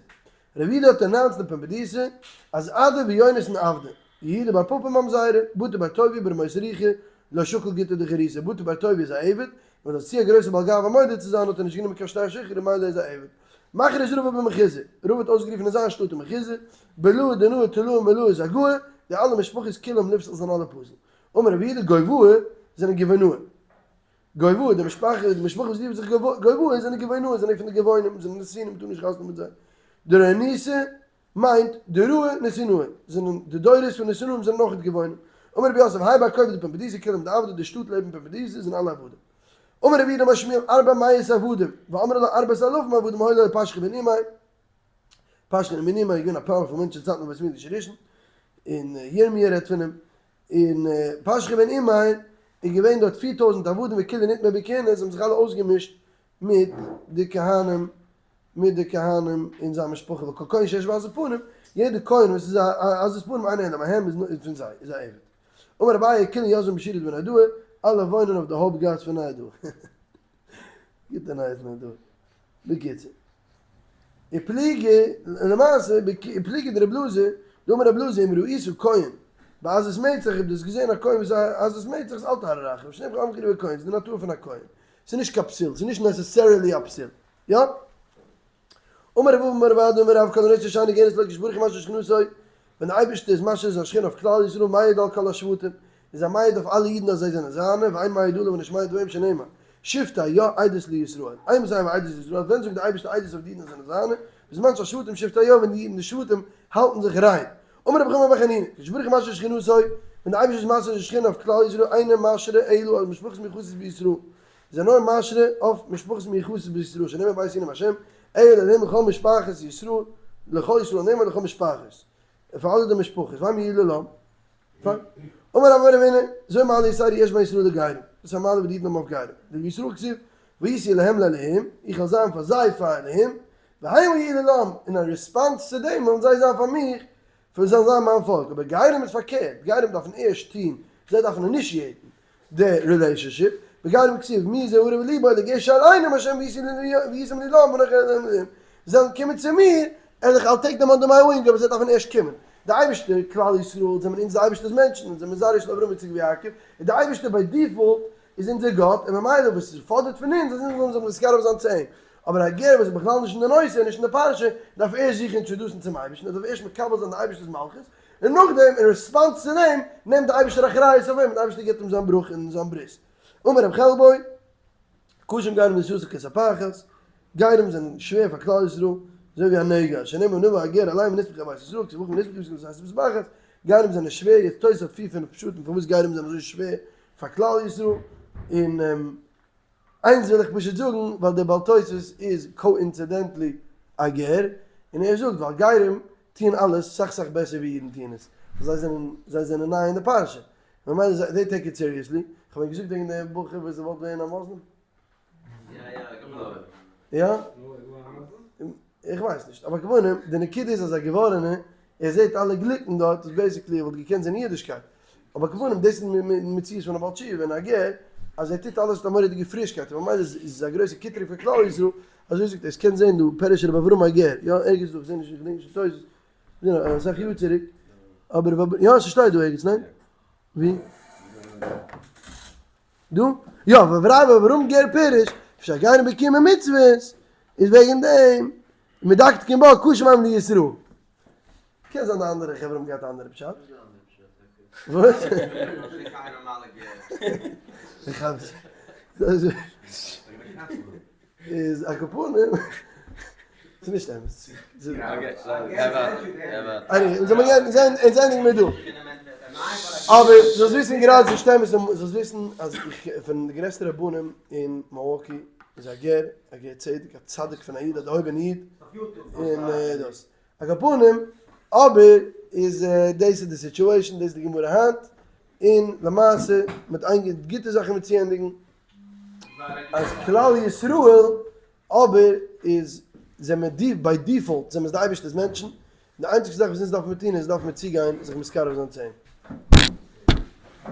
A: רבי יהודה האט announced אין פומבדיתא אז אדא ויונתן עבדי, יהודה בר פפא ממזרא, בתי בר טוביה ברמות ריחא, לא שקל גיטא דחירותא, בתי בר טוביה איז א עבד, און אז צו א גרויסע בעל גאווה מודה צו זיין האט ער נישט גענומען קיין שטר שחרור ממילא איז א עבד. מכריז רבא במחוזא, רבא האט אויסגערופן אין זיין שטאט אין מחוזא, בלהה דנהה תלאה מלאה זגאה, די אלע משפחות כולם ליפסל זענען אלע פסול. אמר רבי יהודה גובאי זענען גבעונאי. גובאי, די משפחה, די משפחה וואס רופט זיך גובאי זענען גבעונאי, זענען פון די גבעונים, זענען נתינים, מ'טאר נישט חתונה מיט זיי. דורעניסע מיינט דוראי נתינאי, זענען די דורות פון נתינאים זענען אויך גבעונים. אמר רבי יוסף, האי בר כוכבא דפומבדיתא כולם דעבדי, די שטאט לעבן פומבדיתא זענען אלע עבדים. אמר רבי יהודה אמר שמואל ארבע מאות עבדים, ואמרי לה ארבעת אלפים עבדים היו לפשחור בן אימר. פשחור בן אימר איז געווען א powerful מענטש אין צייטן פון בית המקדש הראשון, און ירמי' רעדט פון אים. און פשחור בן אימר איז געווען דארט 4000 עבדים וכולהו נטמעו בכהונה, זיי האבן זיך אלע אויסגעמישט מיט די כהנים, מיט די כהנים אין זיין משפחה, וכל כהן שיש בו עזות פנים, יעדער כהן וואס איז א עזות פנים אינו אלא מהם איז פון זיי, איז א עבד. אמר אביי כולהו יתבי בשורא דבנהרדעא, אלע וואוינען אויף די הויפט גאס פון נהרדעא. גוטע נייעס נהרדעא. בקיצור. ופליגא, למעשה, ופליגא דרבי אלעזר, דאמר רבי אלעזר אם ראית כהן בעזות מצח, אויב דו האסט געזען א כהן וואס איז א עזות מצח איז אל תהרהר אחריו, שנאמר עם כי כהן, ס'איז די נאטור פון א כהן, ס'איז נישט קיין פסול, ס'איז נישט necessarily א פסול, יא? אמר רב אבא אמר רב אדא אמר רב כל הנושא הושענא הוגנת לו הקדוש ברוך הוא משרה שכינתו, ווען די אייבערשטער איז משרה זיין שכינה אויף כלל ישראל מעיד על כל השבטים, איז ער מעיד אויף אלע אידן אז זיי זענען זיינע, ואין מעיד עליו נישט מעיד אויף אים שנאמר, שבטי יה עדות לישראל, אימתי עדות לישראל, ווען זאגט די אייבערשטער עדות אויף די אידן אז זיי זענען זיינע, בזמן שהשבטים שבטי יה ווען די אידן די שבטים האלטן זיך ריין. אמר רבי חמא בר חנינא, הקדוש ברוך הוא משרה שכינתו, ווען די אייבערשטער איז משרה זיין שכינה אויף כלל ישראל אינו משרה אלא על משפחות מיוחסות בישראל, איז ער נאר משרה אויף משפחות מיוחסות בישראל שנאמר בית נאם השם, אלה אלהים לכל משפחת ישראל, לכל ישראל נאמר לכל משפחת, פאר אלע די משפחות, והם יהיו לעולם. פיין. אמר רב אמר רב הונא, זו מעלה יתירה יש בין ישראל לגרים, דאס איז א מעלה וואס די אידן האבן אויף גרים, דבישראל כתיב, והייתי להם לאלהים, איך וועל זיין פאר זיי פאר אלהים, והם יהיו לי לעם, און אין response צו דעם וועלן זיי זיין פאר מיך, פאר זיי זיין מיין פאלק, אבער גרים איז פארקערט, גרים דארפן ערשט טון, זיי דארפן initiate ן די relationship, בגרים כתיב מי זה ערב לבו לגשת אלינו השם והייתם לי לעם ואנכי להם לאלהים, זיי זאלן קומען צו מיר, און איך I'll take them under my wing, אבער זיי דארפן ערשט קומען. די אייבערשטער, כלל ישראל, זענען אונז די אייבערשטער'ס מענטשן, אונז זענען זרעו של אברהם יצחק ויעקב, און די אייבערשטער by default איז אונזער גאט, און ממילא וואס ער פאדערט פון אונז אז אונז זאלן זיך מתקרב זיין צו אים. אבער א גר וואס איז בכלל נישט אין די נושא און נישט אין די פרשה, דארף ערשט זיך introduce ן צום אייבערשטן, ער דארף ערשט מקבל זיין די אייבערשטער'ס מלכות, און נאכדעם אין response צו דעם נעמט די אייבערשטער אחריות אויף אים און די אייבערשטער גיבט אים זיין ברכה און זיין ברית. אמר רב חלבו, קשים גרים לישראל כספחת, גרים זענען שווער פאר כלל ישראל, אזוי ווי א נגע, שנאמר ונבא הגר עליהם ונסמכו על בית ישראל, כסבכם ונסמכו כספחת, גרים זענען שווער, יעצט תוס' האט פיר פינף פשטים פארוואס גרים זענען אזוי שווער פאר כלל ישראל, און איינס וויל איך פשוט זאגן ווייל דער בעל תוספות איז coincidentally א גר, און ער זאגט ווייל גרים טוען אלעס סאך סאך בעסער ווי אידן טוען עס, ווייל זיי זענען זיי זענען ניי אין די פרשה, ממילא זיי they take it seriously, כ'האב ענק געזאגט וועגן דער בחור וואס וואלט ווערן א מוסלים? יא? איך ווייס נישט, אבער כמובן די נקודה איז אז א געווארענע ער זעט אלע גליקן דארט איז basically ער וואלט געקענט זען אידישקייט, אבער כמובן דאס איז מציאות פון א בעל תשובה און א גר אז ער טוט אלעס מיט א מורא'דיגע פרישקייט און ממילא איז עס א גרויסע קטרוג פאר כלל ישראל, אזוי זאגט ער, עס קען זען דא פירש רבי אברהם הגר, יא ערגעץ דא, כ'זע נישט, איך געדענק נישט די תוס', אסאך יאר צוריק, אבער יא ס'שטייט דא ערגעץ, ניין? ווי? דא? יא, ורבי אברהם גר פירש, אפשר גייען באקומען מצוות, איז וועגן דעם, מדקדקין בה קשים הם לישראל. קען זיין די אנדערע חברה האבן געהאט א אנדערע פשט. וואס? איז על כל פנים, ס'איז נישט אמת. אונז ענדיגן מיר דא. אבער זאלסט וויסן גראדע ס'נישט אמת, זאלסט וויסן אז איך פון די גרעסטע רבנים אין מילוואקי איז א גר, א גר צדק, א צדיק פון א איד, א דערהויבענע איד, און דאס. על כל פנים, אבער איז דאס איז די situation, דאס איז די גמרא היינט, און למעשה מיט איין גוטע זאך מיר צו ענדיגן, אז כלל ישראל אבער איז זענען מיר די by default זענען מיר די אייבערשטער'ס מענטשן, די איינציגסטע זאך וואס אונז דארפן מיר טון איז דארפן מיר צוגיין זיך מתקרב זיין צו אים.